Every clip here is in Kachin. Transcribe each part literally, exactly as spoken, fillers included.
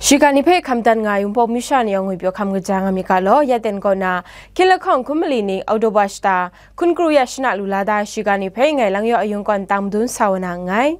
Shiga ni hpe hkam dan nga ai Wunpawng myu sha ni yawng ngwi pyaw hkam kaja nga myit ga law, ya ten kaw na, hkying lahkawng hkun mali ni Oktoba shata, hkun kru ya shana lu la da ai shiga ni hpe ngai lang yaw ayung kawn tang madun sa wa na nngai.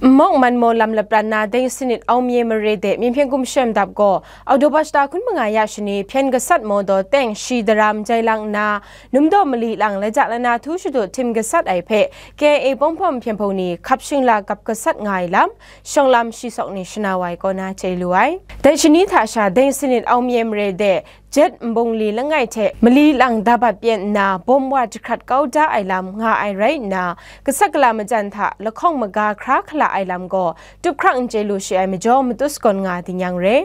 Nmawk Manmaw lam lapran na deng sanit Aumye mare de Myen Hpyen Gumshem dap gaw, Oktoba shata hkun manga ya shani, hpyen gasat mawdaw teng shi daram jai lang nna, numdaw mali lang laja lana htu shadut htim gasat ai hpe, K I A Pawng Hpawm Hpyen Hpung ni hkap shingla kap gasat nga ai lam, shawng lam shi sawk ni shana wa ai kaw na chye lu ai. Dai shani hta sha, deng sanit Aumye mare de, jet nbungli langai hte mali lang da bat pyen nna, bawm wa jahkrat kau da ai lam nga ai rai nna, gasat gala majan hta lahkawng maga hkra hkala ai lam gaw, tup hkrang n chye lu shi ai majaw, matut sagawn nga ding yang re.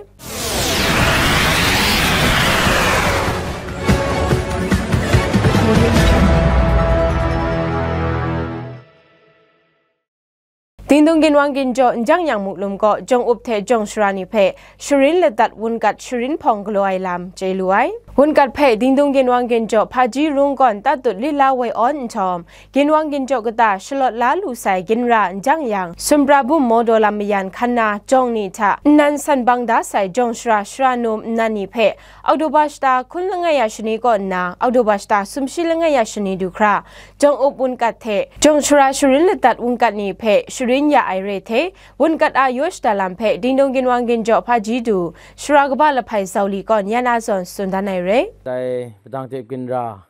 Dingdung ginwang ginjaw Njang Yang Muklum gaw jawng up hte jawng shara ni hpe sharin ladat wunkat sharin hpawng galaw ai lam chye lu ai. Wunkat hpe Dingdung ginwang ginjaw Hpaji Rung gawn tatut lit la woi awn nhtawm, ginwang ginjaw kata shalawt la lu sai ginra Njang Yang, Sumprabum Mawdaw lam mayan hkan na jawng ni hta nnan san bang da sai jawng shara shara num nnan ni hpe Oktoba shata hkun langai ya shani kaw nna, Oktoba shata sumshi langai ya shani du hkra, jawng up wunkat hte jawng shara sharin ladat wunkat ni hpe sharin ya ai re hte, wunkat a yaw shada lam hpe Dingdung ginwang ginjaw Hpaji du, shara kaba lahpai zau li kawn yan a zawn tsun dan ai re. Dai padang tip ginra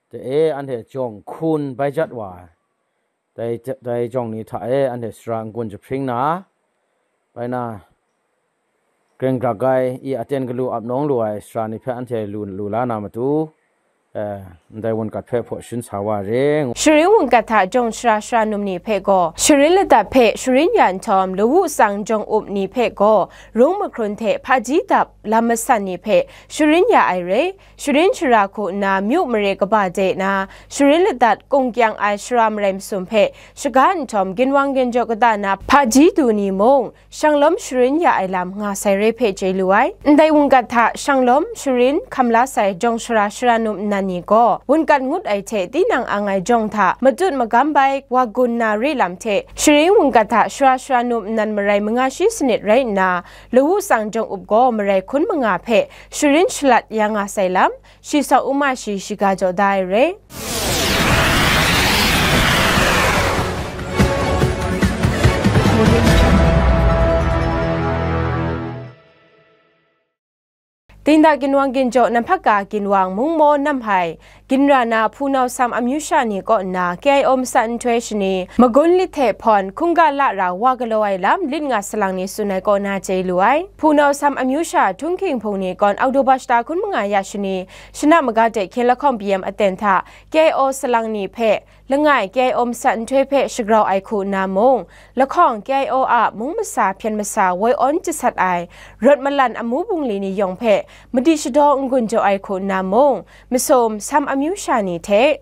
hte e anhte jawng hkun bai jat wa ai. Dai, dai jawng ni hta e anhte sara n-gun jahpring na, bai na, greng grak ai, i aten galu ap nawng lu ai sara ni hpe anhte lu, lu la na matu, eh, ndai wunkat hpe hpaw shin sa wa re. Sharin wunkat hta jawng shara shara num ni hpe gaw, sharin ladat hpe sharin ya nhtawm, lawu tsang jawng up ni hpe gaw, rung mahkrun hte hpaji dap lam masan ni hpe sharin ya ai re. Sharin shara hku nna myu mare kaba de na, sharin ladat kung kyang ai shara marai masum hpe shaga nhtawm, ginwang ginjaw kata na hpaji du ni mung, shanglawm sharin ya ai lam nga sai re hpe chye lu ai. Ndai wunkat hta shanglawm sharin hkam la sai jawng shara shara num nnan ni gaw, wunkat ngut ai hte tinang ang ai jawng hta matut magam bai wa gun na re lam hte, sharin wunkat hta shara shara num nnan marai manga shi sanit rai nna, lawu tsang jawng up gaw marai hkun manga hpe sharin shalat ya nga sai lam, shi sawk u ma shi shiga jaw da ai re. Dingda ginwang ginjaw Namhpaka ginwang Mungmaw Namhai, ginra na hpunau sam amyu sha ni kaw nna K I O masat nhtoi shani, magun lit hte hpawn hkungga la ra wa galaw ai lam lit nga salang ni tsun ai kaw na chye lu ai. Hpunau sam amyu sha Htunghking Hpung ni kawn Oktoba shata hkun manga ya shani, shana maga de hkyen lahkawng payam aten hta K I O salang ni hpe langai K I O masat nhtoi hpe shagrau ai hku nna mung, lahkawng K I O a mung masa hpyen masa woi awn jasat ai rawt malan amu bungli ni yawng hpe madi shadaw n-gun jaw ai hku nna mung, masum sam amyu sha ni hte,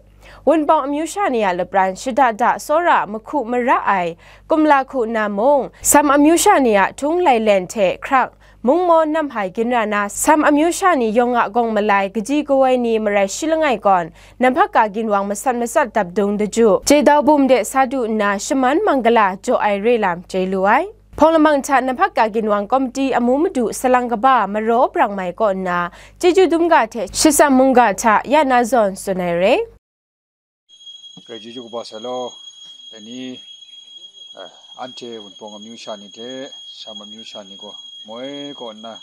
Wunpawng amyu sha ni a lapran shada da tsawra mahku mara ai kumla hku nna mung, sam amyu sha ni a htung lailen hte hkrak, Mungmaw Namhai ginra na sam amyu sha ni yawng a gawng malai kaji kawoi ni marai shi langai gawn, Namhpaka ginwang masat masat dap dung daju, Jedau bum de sa du nna shaman manggala jaw ai re lam chye lu ai. Hpawng lamang hta Namhpaka ginwang komiti amu madu salang kaba Maraw Brang Mai kaw nna, chyeju dum ga hte shatsam mungga hta ya na zawn tsun ai re. Grai chyeju kaba sai law, dai ni, eh, anhte Wunpawng amyu sha ni hte Sam amyu sha ni gaw moi kaw nna,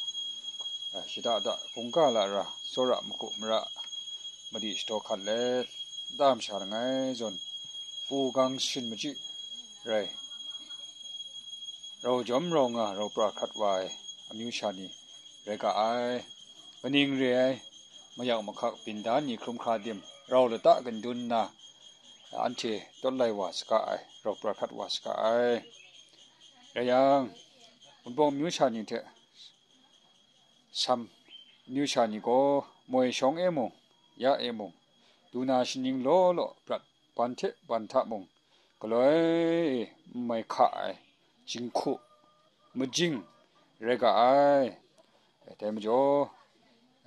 eh, shada da hkungga la ra, tsawra mahku mara, madi shadaw hkat let, nta masha langai zawn, pu gang shin machyi rai, rau jawm rau nga, rau pra hkrat wa ai amyu sha ni rai ga ai. Kaning re ai, mayak mahkak bindan ni hkrum hkra dim, rau lata kandun nna, anhte tawt lai wa saga ai, rau pra hkrat wa saga ai. Rai yang, Wunpawng amyu sha ni hte Sam amyu sha ni gaw moi shawng e mung, ya e mung, du na shaning law law prat ban hte ban hta mung, galoi e n mai hka ai jinghku majing rai ga ai. Dai majaw,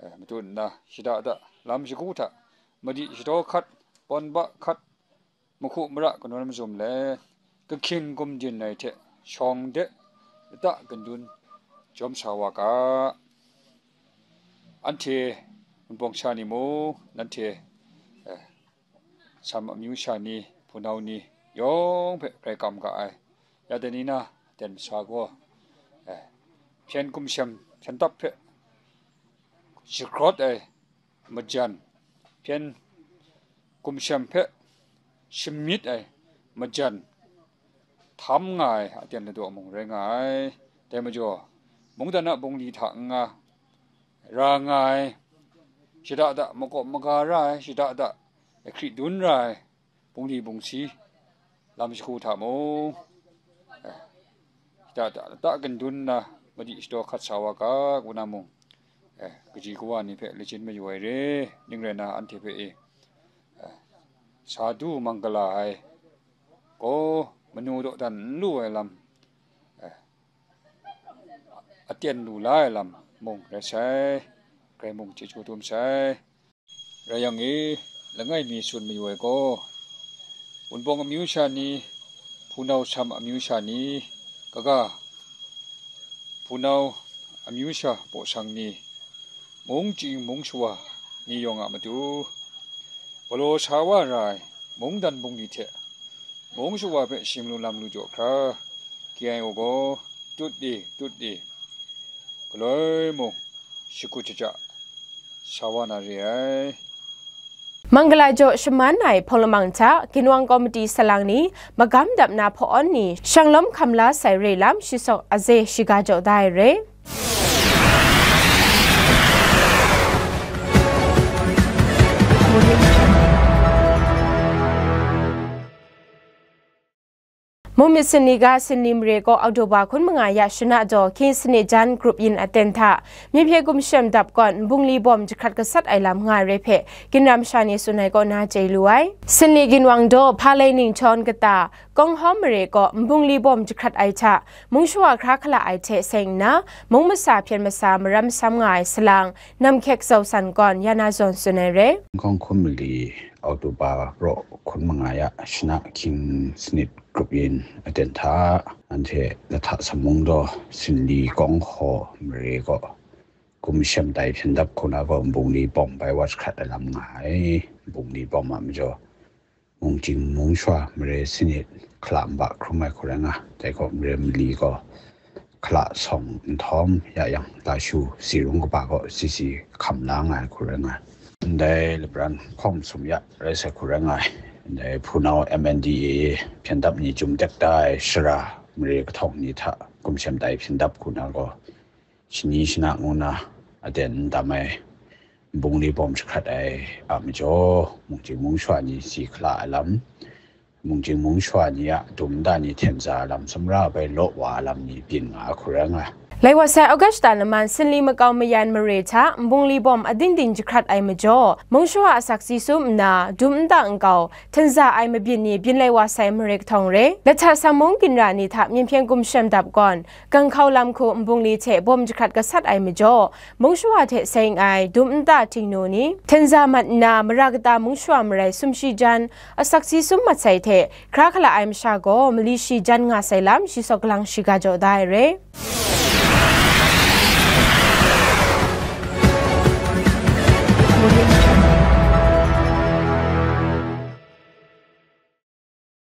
eh, matu nna shada da lam shagu hta madi shadaw hkat, pawn ba hkat, mahku mara kanawn mazum let, kahkying gumdin ai hte shawng de lata gandun jawm sa wa ga. Anhte Wunpawng sha ni mung, nanhte, eh, Sam amyu sha ni, hpunau ni yawng hpe grai kam ga ai. Ya dai ni na, aten masa gaw, eh, hpyen gumshem hpyen dap hpe shagrawt ai majan, hpyen gumshem hpe shamyit ai majan htam nga ai aten ladaw mung rai nga ai. Dai majaw, mungdan a bungli hta n-, nga ra nga ai, shada da makawp maga ra ai, shada da hkri dun ra ai, bungli bungsi lam shagu hta mung, eh, shada da lata gandun na madi shadaw hkat sa wa ga, kaw na mung, eh, kaji kawa ni hpe lachyum mayu ai re, ning rai na, anhte hpe e, eh, Sadhu Mangala ai gaw manu dawdan n lu ai lam, eh, aten lu la ai lam mung rai sai, grai mung chyeju dum sai. Rai yang e, langai mi tsun mayu ai gaw, Wunpawng amyu sha ni, hpunau Sam amyu sha ni, kaga, hpunau amyu sha baw sang ni, mung chying mung shawa ni yawng a matu, galaw sa wa ra ai mungdan bungli hte mung shawa hpe shim lu lam lu jaw hkra, K I O gaw tut di, tut di, galoi mung shakut shaja sa wa na re ai. Mangala jaw shaman ai hpawng lamang hta, ginwang komiti salang ni, magam dap na hpaw-awn ni, shanglawm hkam la sai re lam, shi sawk aze shiga jaw da ai re. Mung myit sanit ga Sinli mare kaw October hkun manga ya shana jaw hkying sanit jan grup yin aten hta, Myen hpyen gumshem dap kawn nbungli bawm jahkrat gasat ai lam nga ai re hpe, ginra masha ni tsun ai kaw na chye lu ai. Sinli ginwang daw Hpalai Ningchyawn kata, Kawng Hawm mare kaw nbungli bawm jahkrat ai hta, mung shawa hkra hkala ai hte seng nna, mung masa hpyen masa maram masam nga ai salang, Nam Hkyek Zau San gawn ya na zawn tsun ai re. Hkawng hkum mali October raw hkun manga ya shana hkying sanit grup yin aten hta, anhte lahta samung daw Sinli Kawng Hawm mare kaw, gumshem tai hpyen dap hku na gaw nbungli bawm bai wa jahkrat ai lam nga ai. Nbungli bawm a majaw, mung chying mung shawa mare sanit hkala nba hkrum ai hku rai nga, dai gaw mare mali gaw hkala sawng nhtawm ya yang, lashu si rung kaba gaw si si hkam la nga ai hku rai nga ai. Ndai labran hkawm sum ya rai sai hku rai nga ai. Ndai hpunau M N D A hpyen dap ni jum tek da ai shara mare kahtawng ni hta gumshem tai hpyen dap hku na gaw, shani shana ngu na aten n tam ai, nbungli bawm jahkrat ai a majaw, mung chying mung shawa ni si hkala ai lam, mung chying mung shawa ni a dum nta ni hten za ai lam, sumra bai law wa ai lam ni byin nga ai hku rai nga ai. Lai wa sai August ta laman Sinli makau mayan mare hta nbungli bawm ading ding jahkrat ai majaw, mung shawa asak si sum nna, dum nta nkau, hten za ai mabyin ni byin lai wa sai mare kahtawng re. Lahta samung ginra ni hta Myen hpyen gumshem dap gawn, Ganghkau lam hku nbungli hte bawm jahkrat gasat ai majaw, mung shawa hte seng ai dum nta htingnu ni, hten za mat nna, mara kata mung shawa marai sumshi jan, asak si sum mat sai hte, hkra hkala ai masha gaw mali shi jan nga sai lam, shi sawk galang shiga jaw da ai re.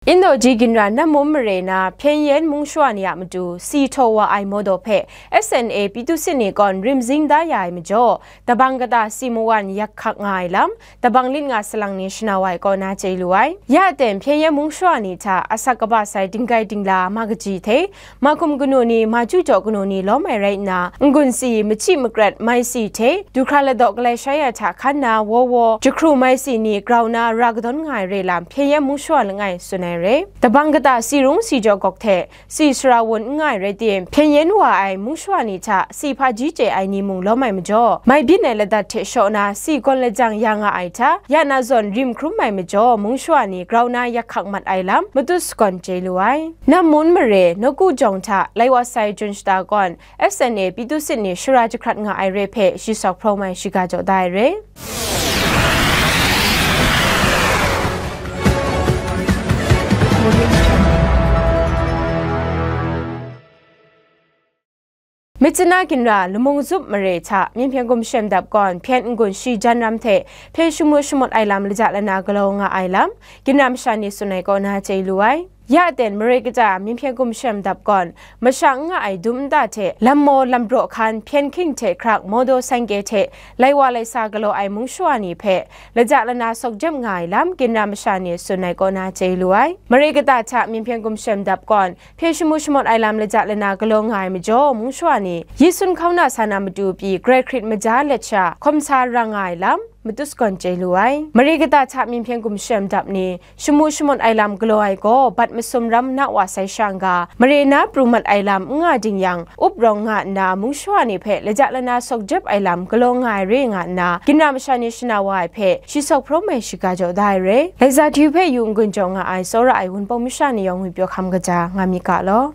Indaw ji ginra Nammun mare na Hpyen Yen mung shawa ni a matu si htaw wa ai mawdaw hpe S N A Pyithusit ni kawn rimzing da ya ai majaw, dabang kata si mawan yak hkak nga ai lam, dabang lit nga salang ni shanau ai kaw na chye lu ai. Ya aten Hpyen Yen mung shawa ni hta asak kaba sai dinggai dingla ma kaji hte, mahkum kanu ni, maju jaw kanu ni lawm ai rai nna, n-gun si, machyi makrat, mai si hte, du hkra ladaw galai shai ai hta hkan na, waw waw, jahkru mai si ni grau na ra kadawn nga ai re lam, Hpyen Yen mung shawa langai tsun ai re. Dabang kata si rung si jaw gawk hte, si sara wun n nga ai rai tim, Hpyen Yen wa ai mung shawa ni hta, si hpaji chye ai ni mung lawm ai majaw, mai byin ai ladat hte shaw na, si gawn lajang ya nga ai hta, ya na zawn rim hkrum ai majaw, mung shawa ni grau na yak hkak mat ai lam, matut sagawn chye lu ai. Nammun mare, Nawku jawng hta, lai wa sai Jun shata gawn, S N A Pyithusit ni shara jahkrat nga ai re hpe, shi sawk hpraw mai shiga jaw da ai re. Myitkyina ginra Lamung Zup mare hta Myen Hpyen Gumshem Dap kawn hpyen n-gun shi jan ram hte hpe shamu shamut ai lam laja lana galaw nga ai lam, ginra masha ni tsun ai kaw na chye lu ai. Ya ten mare kata Myen Hpyen Gumshem Dap kawn masha n nga ai dum nta hte lam maw lam braw hkan hpyen hking hte hkrak mawdaw sangke hte lai wa lai sa galaw ai mung shawa ni hpe laja lana sawk jep nga ai lam, ginra masha ni tsun ai kaw na chye lu ai. Mare kata hta Myen Hpyen Gumshem Dap kawn hpe shamu shamut ai lam laja lana galaw nga ai majaw, mung shawa ni Yesu hkauna sa na matu pyi Grai Hkrit maja let sha hkawm sa ra nga ai lam, matu sagawn chye lu ai. Mare kata hta Myen Hpyen Gumshem Dap ni shamu shamut ai lam galaw ai gaw, bat masum ram na wa sai sha n-ga, mare na pru mat ai lam n nga ding yang, up rawng nga nna mung shawa ni hpe laja lana sawk jep ai lam galaw nga ai re nga nna, ginra masha ni shana wa ai hpe shi sawk hprawm ai shiga jaw da ai re. Laiza hti hpe yu n-gun jaw nga ai tsawra ai Wunpawng masha ni yawng ngwi pyaw hkam kaja nga myit ga law.